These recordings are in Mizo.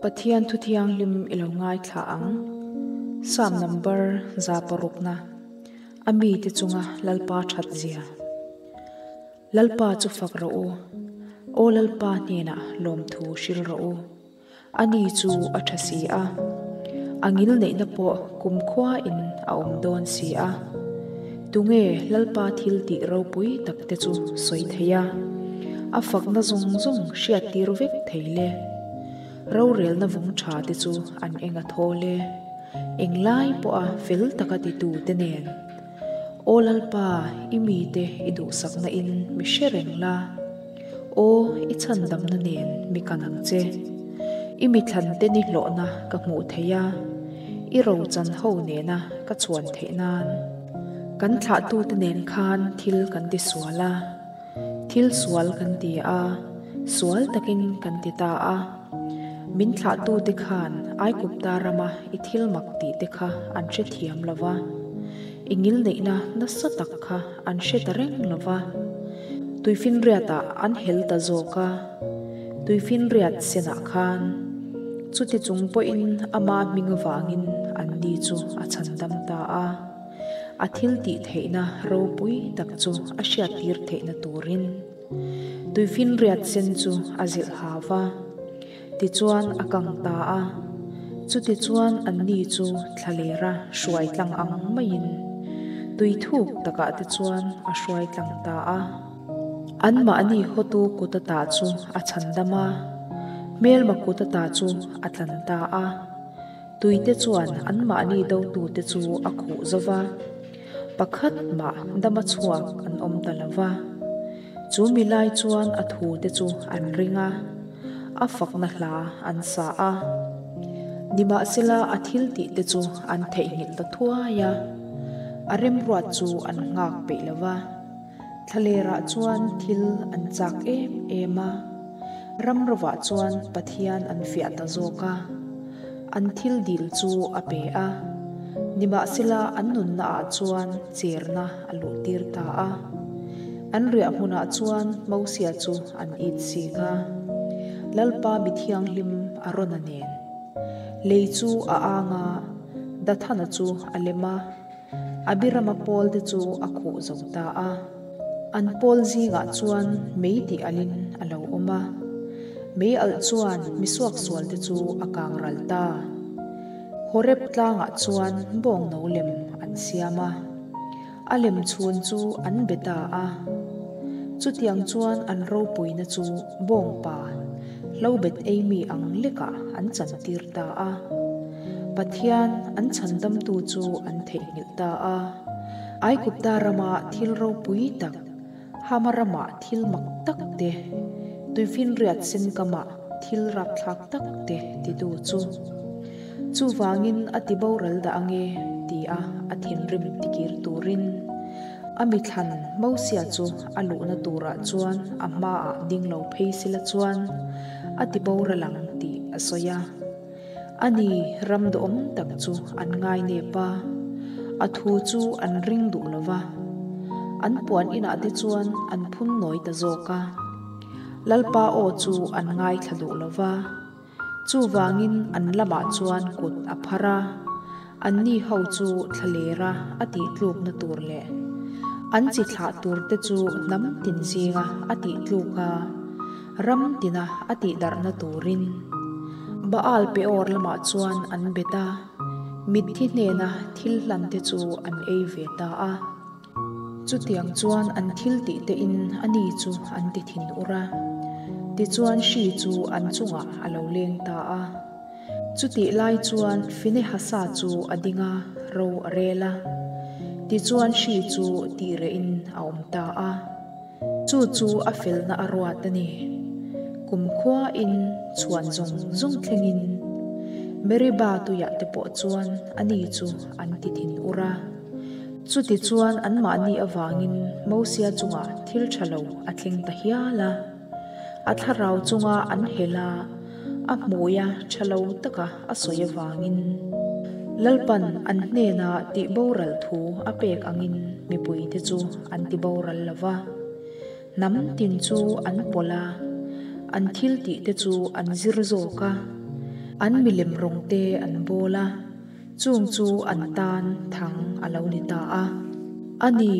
Pathian thu thianghlim i lo ngaithla ang. Psalm number 6 na a mite chunga Lalpa that zia. Lalpa chu fak rawh u. Aw Lalpa hnenah lawmthu hril rawh u. Ani chu a tha si a, a ngil neihna pawh kumkhua in a awm dawn si a. Tunge Lalpa thil tih ropui tak te chu sawi thei a, a fakna zawng zawng hriat tir vek thei le? Rorelna vawng tha te chu an eng a thawl e, englai pawha fel taka titu te nen. Aw Lalpa, i mite i duhsakna in mi hre reng la. Aw, i chhandamna nen mi kan ang che. I mithlante ni hlawhna ka hmuh theih a, i rochan ho nena ka chhuan theih nan. Kan thlahtute nen khan thil kan ti sual a, thil sual kan ti a, sual takin kan ti ta a. Min thlahtute khan Aigupta rama i thil mak tihte kha an hrethiam lo va, i ngilneihna nasa tak kha an hre ta reng lo va. Tuifinriatah an hel ta zawk a, tuifinriat senah khan chuti chung pawhin ama hming avangin an ni chu a chhandam ta a, a thil tih theihna ropui tak chu a hriattir theihna turin tuifinriat sen chu a zilh hau va, tichuan a kang ta a. Chutichuan anni chu thlalera hruai tlang ang maiin tui thuk takah te chuan a hruai tlang ta a. Anmahni hotu kut ata chu a chhandam a, hmelma kut ata chu a tlan ta a. Tuite chuan anmahni dotute chu a khuh zo va, pakhat mah dama chhuak an awm ta lo va. Chu mi lai chuan a thute chu an ring a, a fakna hla an sa a. Nimahsela a thil tihte chu an theihnghilh ta thuai a, a remruat chu an nghak peih lo va. Thlalerah chuan thil an chak em em a, ramrovah chuan Pathian an fiah ta zawk a, an thil dil chu a pe a. Nimahsela an nunnaah chuan cherna a luhtir ta a. An riah hmunah chuan Mosia chu an it sik a, Lalpa mi thianghlim a rawn a nen. Lei chu a ang a, Dathana chu a lem a, Abirama pawl te chu a khuh zo ta a. An pawl zingah chuan mei tih alhin a lo awm a, mei alh chuan mi suaksual te chu a kang ral ta. Horeb tlangah chuan bawng no lem an siam a. A lem chhun chu an be ta a. Chutiang chuan an ropuina chu bawngpa hlobet ei mi ang lekah an chantir ta a. Pathian an chhandamtu chu an theihnghilh ta a. Aigupta rama thil ropui tak, Hama rama thil mak tak te, tuifinriat sen kama thil rapthlak tak te titu chu. Chuvangin a ti boral dah ange tia a thinrim tikir turin a mithlan Mosia chu a luhna turah chuan a hmaah ding lo phei sela chuan a ti boral ang tih a sawi a. Ani ram duhawm tak chu an ngai nep a, a thu chu an ring duh lo va, an puan inah te chuan an phun nawi ta zawk a. Lalpa aw chu an ngaithla duh lo va. Chuvangin an lamah chuan kut a phar a, anni ho chu thlalera a tihtlukna tur leh an chi thlah turte chu hnam tin zinga a tihtluk a, ram tina a tihdarhna turin. Baal Peor lamah chuan an bet a, mitthi hnena thil hlante chu an ei ve ta a. Chutiang chuan an thil tih te in a ni chu an ti thin ur a. Tichuan hri chu an chungah a lo leng ta a. Chutih lai chuan Finehasa chu a ding a, ro a rel a. Tichuan hri chu tih reh in a awm ta a. Chu chu a felna a ruat a ni. Kumkhua in chhuan zawng zawng thleng in Meribah tuiah te pawh chuan a ni chu an ti thin ur a. Chutichuan anmahni avangin Mosia chungah thil tha lo a thleng ta hial a. A thlarau chunga an hel a, a hmuia tha lo taka a sawi avangin Lalpan an hnena tihboral thu a pek angin mipuite chu an tiboral lo va. Hnam tin chu an pawlh a, an thil tihte chu an zir zawk a. An milem rawng te an bawl a, chung chu an tan thang a lo ni ta a. A ni,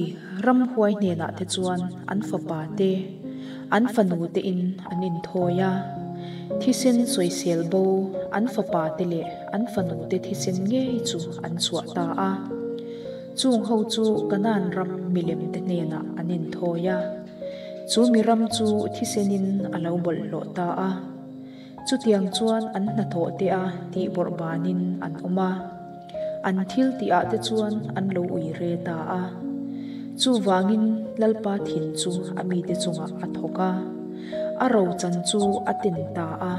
ramhuai hnenah te chuan an fapa te, an fanu te in an inthawi a. Thisen sawisel bo an fapa te leh an fanu te thisen ngei chu an chhuah ta a. Chung ho chu Kanaan ram milem te hnenah an inthawi a. Chu mi ram chu thisenin a lo bawlhhlawh ta a. Chutiang chuan an hnathawh te a tih bawrh banin an awm a, an thil tih ah te chuan an lo ui re ta a. Chuvangin Lalpa thin chu a mite chungah a thawk a, a rochan chu a ten ta a.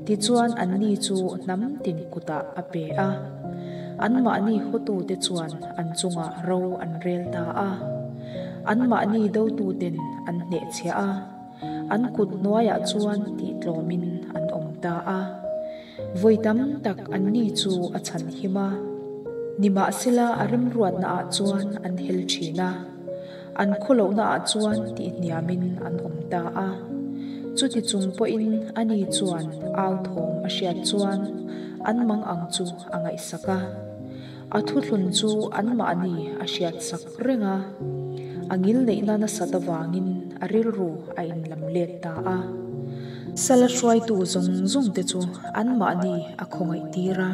Tichuan anni chu hnam tin kutah a pe a, anmahni hawtute chuan an chungah ro an rel ta a, anmahni dotuten an hnehchhiah a. An kut hnuaiah chuan tihtlawmin an awm ta a. Vawi tam tak anni chu a chhan him a. Nimahsela a remruatnaah chuan an hel thin a. An khawlohnaah chuan tihhniamin an awm ta a. Chuti chung pawhin ani chuan au thawm a hriat chuan an mang ang chu a ngaihsak a. A thuthlun chu anmahni a hriatsak reng a. A ngilneihna nasat avangin a rilru a inlam let ta a. Sala hruaitu zawng zawng te chu anmahni a khawngaih tir a.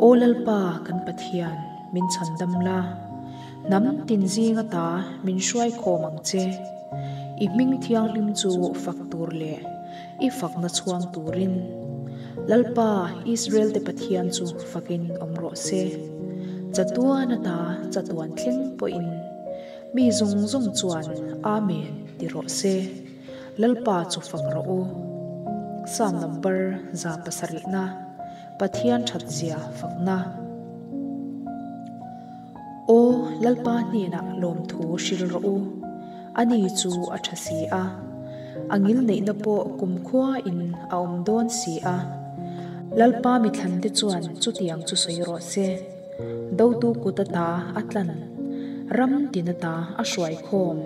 Aw Lalpa kan Pathian, min chhandam la. Hnam tin zing ata min hruai khawm ang che. I hming thianghlim chu fak tur leh i fakna chhuang turin Lalpa Israel te Pathian chu fakin awm rawh se. Chatuan ata chatuan thleng pawhin mi zawng zawng chuan Amen ti rawh se. Lalpa chu fak rawh u. Psalm number 700 na Pathian thatzia fakna. Aw Lalpa hnenah lawmthu hril rawh u. Ani chu a tha si a, a ngilneihna pawh kumkhua in a awm dawn si a. Lalpa mithlan te chuan chutiang chu sawi rawh se. Dotu kut ata a tlan, ram tin ata a hruai khawm,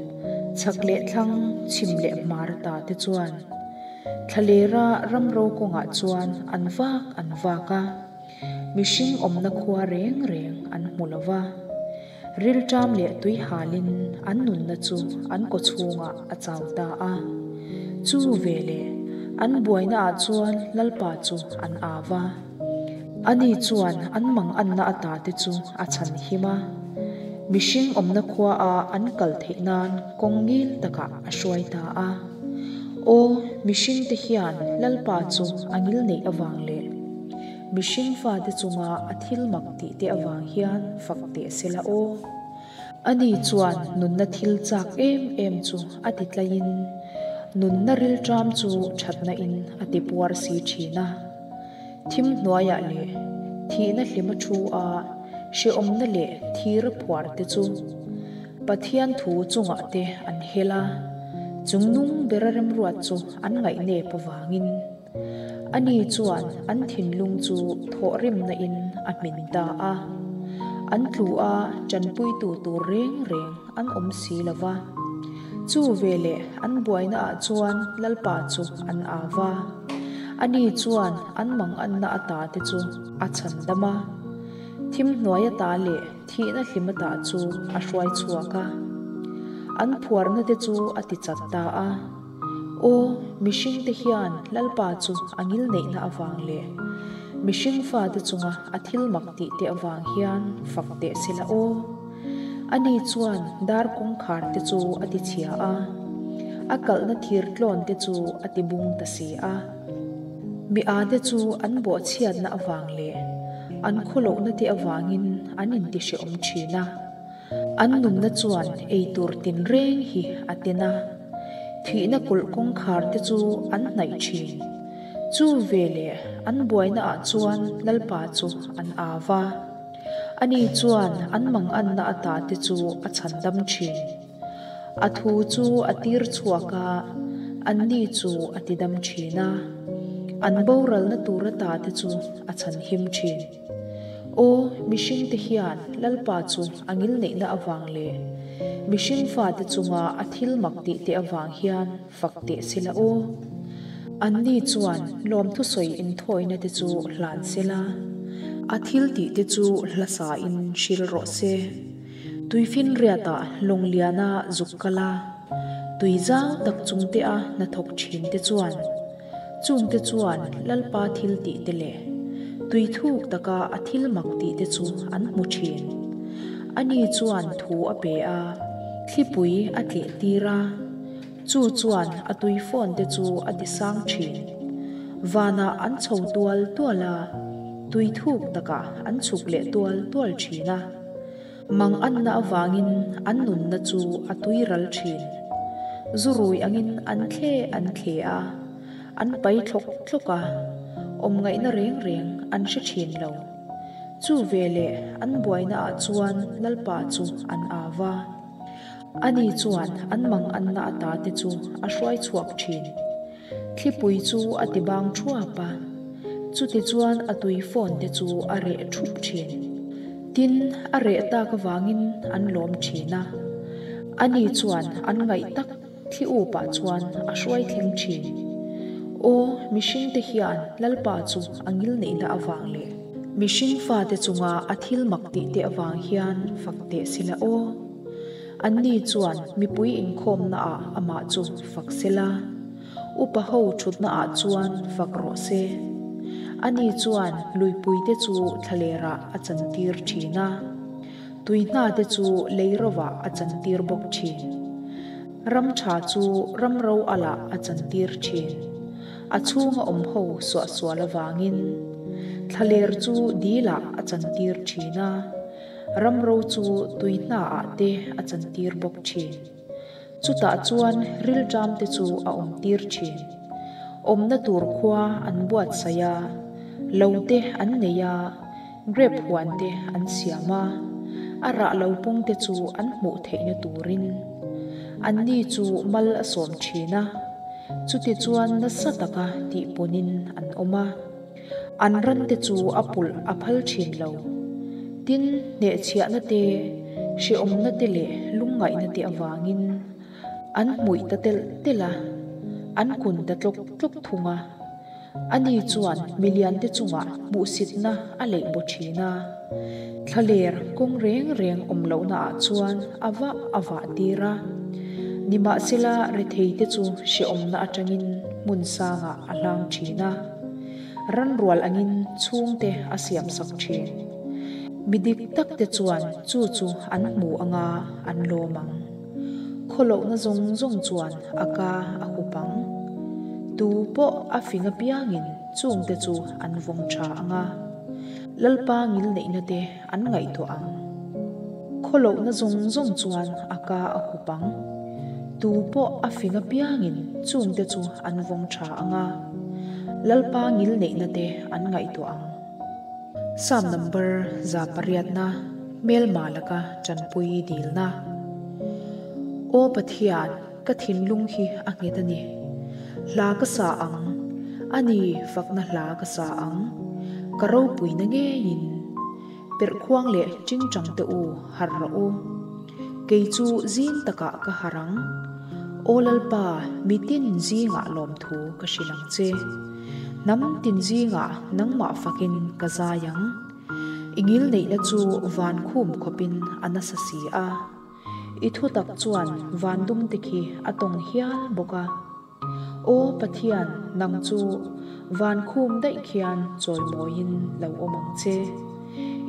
chhak leh thlang, chhim leh hmar ata te chuan. Thlalera ram ro kawngah chuan an vak an vak a. Mihring awmna khua reng reng an hmu lo va, rilṭam leh tui halin an nunna chu an kawchhungah a chau ta a. Chu veleh an buainaah chuan Lalpa chu an au va. Ani chuan an manganna ata te chu a chhan him a, mihring awmna khuaah an kal theih nan kawng ngil takah a hruai ta a. Aw, mihringte hian Lalpa chu a ngilneih avang leh Mihring fate chunga a thil mak tih te avang hian fak teh se la aw. Ani chuan nunna thil chak em em chu a ti tlaiin nunna rilṭam chu ṭhatna in a ti puar si ṭhin a. Thim hnuaiah leh thihna hlima thu a hrehawmna leh thira phuar te chu Pathian thu chungah te an hel a, chungnung bera remruat chu an ngaihnep avangin. Ani chuan an thinlung chu thawhrimna in a hmin ta a. An tlu a tanpuitu tur reng reng an awm si lo va. Chu veleh an buaina ah chuan Lalpa chu an au va. Ani chuan an manganna ata te chu a chhandam a. Thim hnuai ata leh thihna hlim ata chu a hruai chhuak a. An phuarna te chu a ti chat ta a. Aw, mihringte hian Lalpa chu a ngilneihna avang leh mihring fate chunga a thil mak tihte avang hian fak teh se la aw. Ani chuan dar kawngkhar te chu a ti chhia a, a kalhna thir tlawn te chu a ti bung ta si a. Mi ate chu an bawhchhiatna avang leh an khawlohna te avangin an intihrehawm thin a. An nunna chuan eitur tinreng hi a ten a, thihna kulh kawngkhar te chu an hnaih thin. Chu veleh an buaina ah chuan Lalpa chu an au va, ani chuan an manganna ata te chu a chhandam thin. A thu chu a tir chhuak a, anni chu a tidam thin a, an boralna tur ata te chu a chhanhim thin. Aw, mihringte hian Lalpa chu a ngilneihna avang leh mihring fate chunga a thil mak tihte avang hian fak teh se la aw. Anni chuan lawmthusawi inthawina te chu hlan sela, a thiltih te chu hla sain hril rawh se. Tuifinriatah Lawngliana zuk kal a, tui zau tak chungtea hnathawk thin te chuan, chungte chuan Lalpa thiltih te leh tui thuk taka a thil mak tih te chu an hmu thin. Ani chuan thu a pe a, thlipui a tleh tir a, Chu chuan a tui phone te chu a ti sang thin. Vanah an chho tual tual a, tui thuk takah an chhuk leh tual tual thin a. Mang anna avangin an nunna chu a tui ral thin. Zu rui angin an thle an thle a, an pai thlawk thlawk a, awm ngaihna reng reng an hre thin lo. Chu veleh an buainaah chuan Lalpa chu an au va. Ani chuan an mang anna ata te chu a hruai chhuak thin. Thlipui chu a ti bang thuap a, chuti chuan a tui phone te chu a reh thup thin. Tin, a reh tak avangin an lawm thin a. Ani chuan an ngaih tak thli upah chuan a hruai thleng thin. Aw, mihringte hian Lalpa chu a ngilneihna avang leh mihring fate chunga a thil mak tih te avang hian fak teh sila aw. Anni chuan mipui inkhawmnaah amah chu fak sela, upa ho thutnaah chuan fak rawh se. Ani chuan luipuite chu thlalerah a chantir thin a, tui hnate chu lei rovah a chantir bawk thin. Ram tha chu ram ro alah a chantir thin. A chhunga awm ho suahsual avangin thlaler chu dilah a chantir thin a. Ramro chu tui hnaah te a chantir bawk thin. Chutah chuan rilṭam te chu a awmtir thin. Awmna tur khua an buatsaih a, lo te an nei a, grep huan te an siam a, a rah lo pung te chu an hmuh theihna turin anni chu mal a sawm thin a, chutichuan nasa taka tihpunin an awm a. An ran te chu a pulh a phal thin lo. Tin, hnehchhiahna te, hrehawmna te leh lungngaihna te avangin an hmuih ta telh telh a, an kun ta tlawk tlawk thung a. Ani chuan miliante chungah hmuhsitna a leih baw thin a, thlaler kawng reng reng awm lohnaah chuan a vah a vah tir a. Nimahsela retheite chu hrehawmna atangin hmun sangah a hlang thin a. Ranrual angin chhungte a siamsak thin. Mi dik takte chuan chu chu an hmu anga an lawm ang. Khawlohna zawng zawng chuan a ka a hup ang. Tu pawh a fing apiangin chungte chu an vawng tha anga Lalpa ngilneihna te an ngaihtuah ang. Khawlohna zawng zawng chuan a ka a hup ang. Tu pawh a fing apiangin chungte chu an vawng tha ang a, Lalpa ngilneihna te an ngaihtuah ang. Psalm number 800na Hmelma laka tanpui dilna. Aw Pathian, ka thinlung hi a nghet a ni. Hla ka sa ang, a ni fakna hla ka sa ang, ka ropuina ngeiin. Perhkhuang leh tingtang te u harh rawh u. Kei chu zing takah ka harh ang. Aw Lalpa, mitin zingah lawmthu ka hrilh ang che. Hnam tin zingah nangmah fakin ka zai ang. I ngilneihna chu van khum khawpin a nasa si a. I thutak chuan van dum te khi a tawng hial bawk a. Aw Pathian, nang chu van khum daih khian chawimawiin lo awm ang che.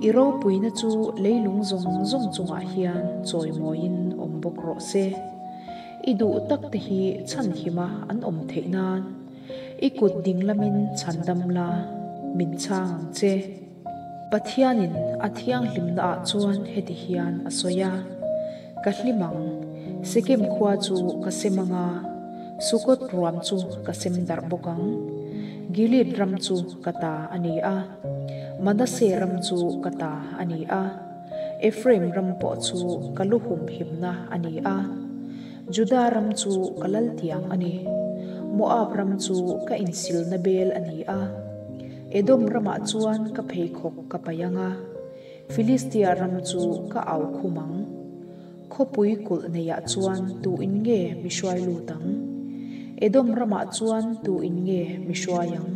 I ropuina chu leilung zawng zawng chungah hian chawimawiin awm bawk rawh se. I duh tak te hi chhanhima an awm theih nan i kut ding lamin chhandam la, min chhang ang che. Pathianin a thianghlimnaah chuan heti hian a sawi a, Ka hlim ang, Sekem khua chu ka sem ang a, Sukot ruam chu ka sem darh bawk ang. Gilead ram chu ka ta a ni a, Manasseh ram chu ka ta a ni a, Ephraim ram pawh chu ka lu humhimna a ni a, Juda ram chu ka lal tiang a ni, Moab ram chu ka insilna bel a ni a. Edom ramah chuan ka pheikhawk ka paih ang a, Filistia ram chu ka au khum ang. Khawpui kulh neiah chuan tuin nge mi hruai lut ang? Edom ramah chuan tu in nge mi hruai ang?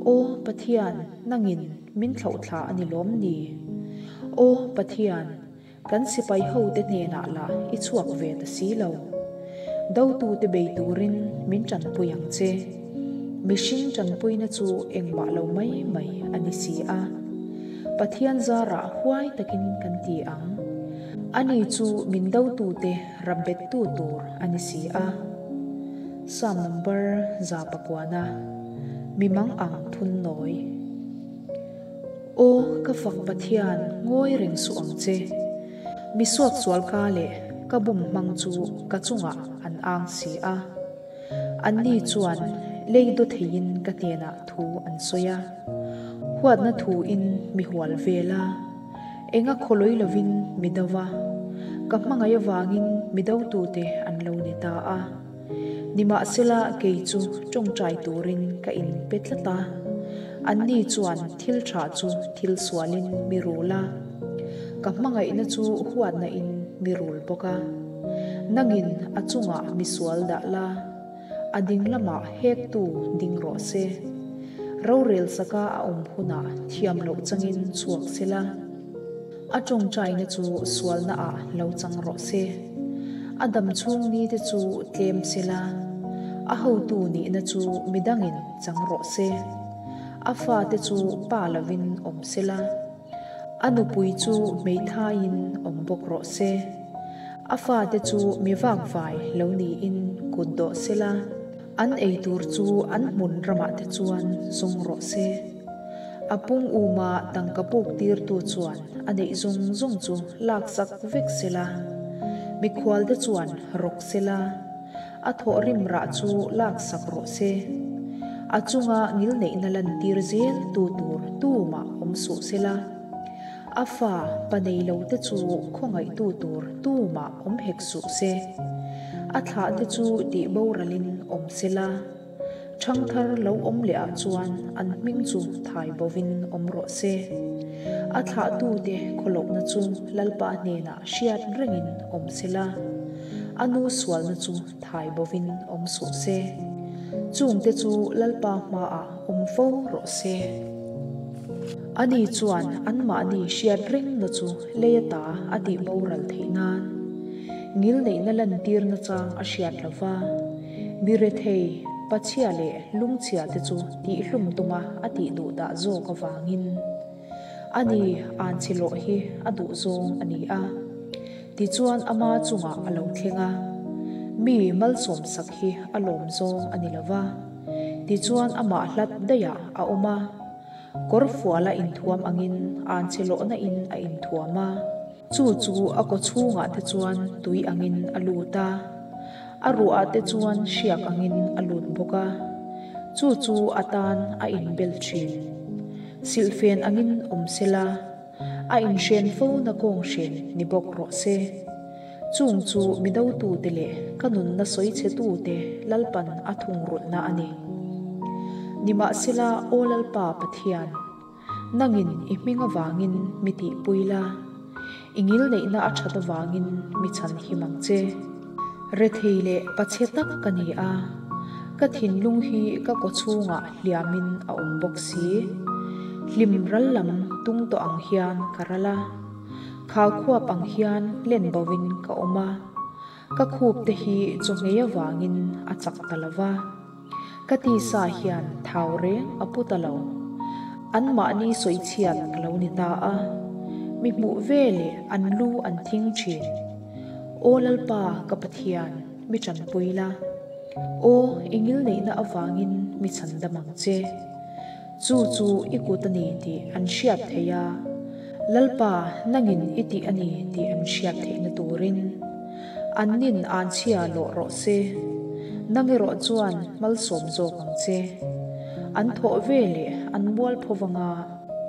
Aw Pathian, nangin min thlauhthla a ni lawm ni? Aw Pathian, Kan sipai hote hnenah lah i chhuak ve ta si lo. Dotute bei turin min tanpui ang che. Mihring tanpuina chu engmah lo mai mai a ni si a. Pathian zarah huai takin kan ti ang. Ani chu min dotute rapbettu tur a ni si a. Psalm number 109 Mi mang ang phun nawi. Aw, ka fak Pathian, ngawi reng suh ang che. Mi suaksual ka leh ka bum hmang chu ka chungah an ang si a. Anni chuan lei daw theiin ka hnenah thu an sawi a. Huatna thuin mi hual vel a. Enga khawlawi lovin mi do va. Ka hmangaih avangin mi dotute an lo ni ta a. Nimahsela kei chu tawngtai turin ka inpe tlat a, anni chuan thil tha chu thil sualin mi rul a, ka hmangaihna chu huatna in mi rul bawk a. Nangin a chungah mi sual dah la, a ding lamah hektu ding rawh se. Rorel saka a awm hunah thiam loh changin chhuak sela. A tawngtaina chu sualna ah lo chang rawh se. A dam chhung ni te chu tlem se la, a hotu nihna chu midangin chang rawh se. A fate chu pa lovin awm se la, a nupui chu hmeithaiin awm bawk rawh se. A fate chu mi vakvai lo niin kut dawh se la, an ei tur chu an hmun ramah te chuan zawng rawh se. A pung uma tangka puk tirtu chuan a neih zawng zawng chu laksak vek se la, mikhualte chuan rawk se la, a thawhrim rah chu laksak rawh se. A chunga ngilneihna lantir zel tu tur tumah awm suh se la, a fa pa nei lo te chu khawngaihtu tur tumah awm hek suh se. A thlah te chu tih boralin awm se la. Ṭhangthar lo awm leh ah chuan an hming chu thai bovin awm rawh se. A thlahtute khawlohna chu Lalpa hnenah hriat rengin awm se la, a nu sualna chu thai bovin awm suh se. Chungte chu Lalpa hmaah awm fo rawh se. Ani chuan anmahni hriat rengna chu lei ata a tih boral theih nan ngilneihna lantirna chang a hriat lo va. Mi rethei, pachhia leh lungchhia te chu tihhlum tuma a tih duh dah zawk avangin ani anchhe lawh hi a duh zawng a ni a. Tichuan ama chungah a lo thleng a, mi malsawmsak hi a lawm zawng a ni lo va. Tichuan amah hlat daihah a awm a, kawr fuala inthuam angin anchhe lawhna in a inthuam a. Chu chu a kaw chhungah te chuan tui angin a lut a, a ruah te chuan hriak angin a lut bawk a, chu chu a tan a inbel thin. Silhfen angin awm sela, a inhren fo na kawng hren ni bawk rawh se. Chung chu mi dotute leh ka nunna sawi chhetute Lalpan a thungrulhna a ni. Nimahsela, Aw Lalpa Pathian, Nangin i hming avangin mi tihpui la, i ngilneihna a that avangin mi chhan him ang che. Rethei leh pachhe tak ka ni a, ka thinlung hi ka kawchhungah hliamin a awm bawk si. Hlim ral lam tung tawh ang hian ka ral a, khau khuap ang hian len bovin ka awm a, ka khup te hi chawhmei avangin a chak ta lo va. Ka tisa hian thau reng a pu ta lo. Anmahni sawichhiat ka lo ni ta a, mi hmuh ve leh an lu an thing thin. Aw Lalpa ka Pathian, mi tanpui la. Aw, i ngilneihna avangin mi chhandam ang che. Chu chu i kut a ni tih an hriat theih a, Lalpa nangin i tih a ni tih an hriat theihna turin an nin an chhia lawh rawh se. Nang erawh chuan malsawm zawk ang che. An thawh ve leh an mual pho vanga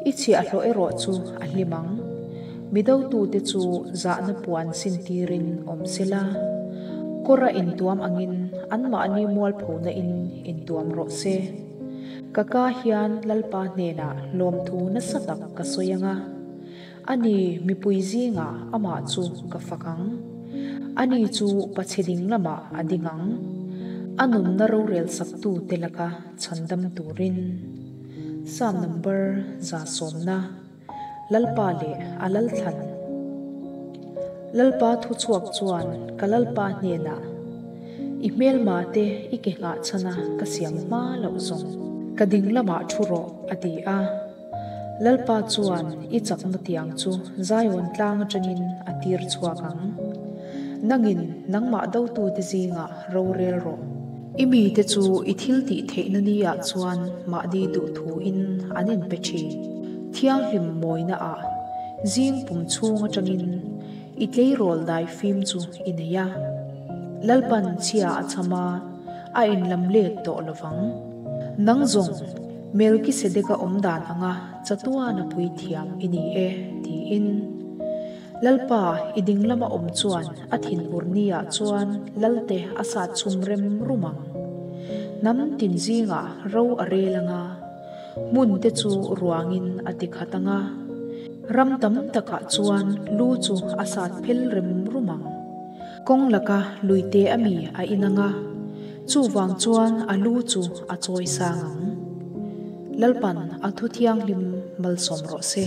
i chhiahhlawh erawh chu a hlim ang. Mi dotute chu zahna puan sintirin awm sela, kawra intuam angin anmahni mualphona in intuam rawh se. Ka ka hian Lalpa hnenah lawmthu nasa tak ka sawi ang a, ani mipui zingah amah chu ka fak ang. Ani chu pachhe ding lamah a ding ang. A nunna rorel saktute laka chhandam turin. Psalm number 110, Lalpa leh a Lalthlan. Lalpa thuchhuak chuan ka Lalpa hnenah, I hmelma te i ke nghah chhana ka siam hma loh zawng. Ka ding lamah thu rawh, a ti a. Lalpa chuan i chakna tiang chu Zion tlang atangin a tir chhuak ang. Nangin nangmah dotute zingah rorel rawh. I mite chu i thil tih theihna ni ah chuan mahni duh thuin an inpe thin. Thianghlim mawina ah zing pum chhung atangin i tleirawl dai fim chu i nei a. Lalpan chhia a cham a, a inlam let tawh lovang. Nang zawng Melkisedeka awm dan anga chatuana puithiam i ni e, tiin. Lalpa, i ding lama awm chuan a thinur niah chuan Lalte a sat chhum rem rum ang. Hnam tin zingah ro a rel anga, hmun te chu ruangin a ti khat anga, ram tam takah chuan lu chu a sat phel rem rum ang. Kawng laka luite a mi a in anga, chuvang chuan a lu chu a chawi sang ang. Lalpan a thu thianghlim malsawm rawh se.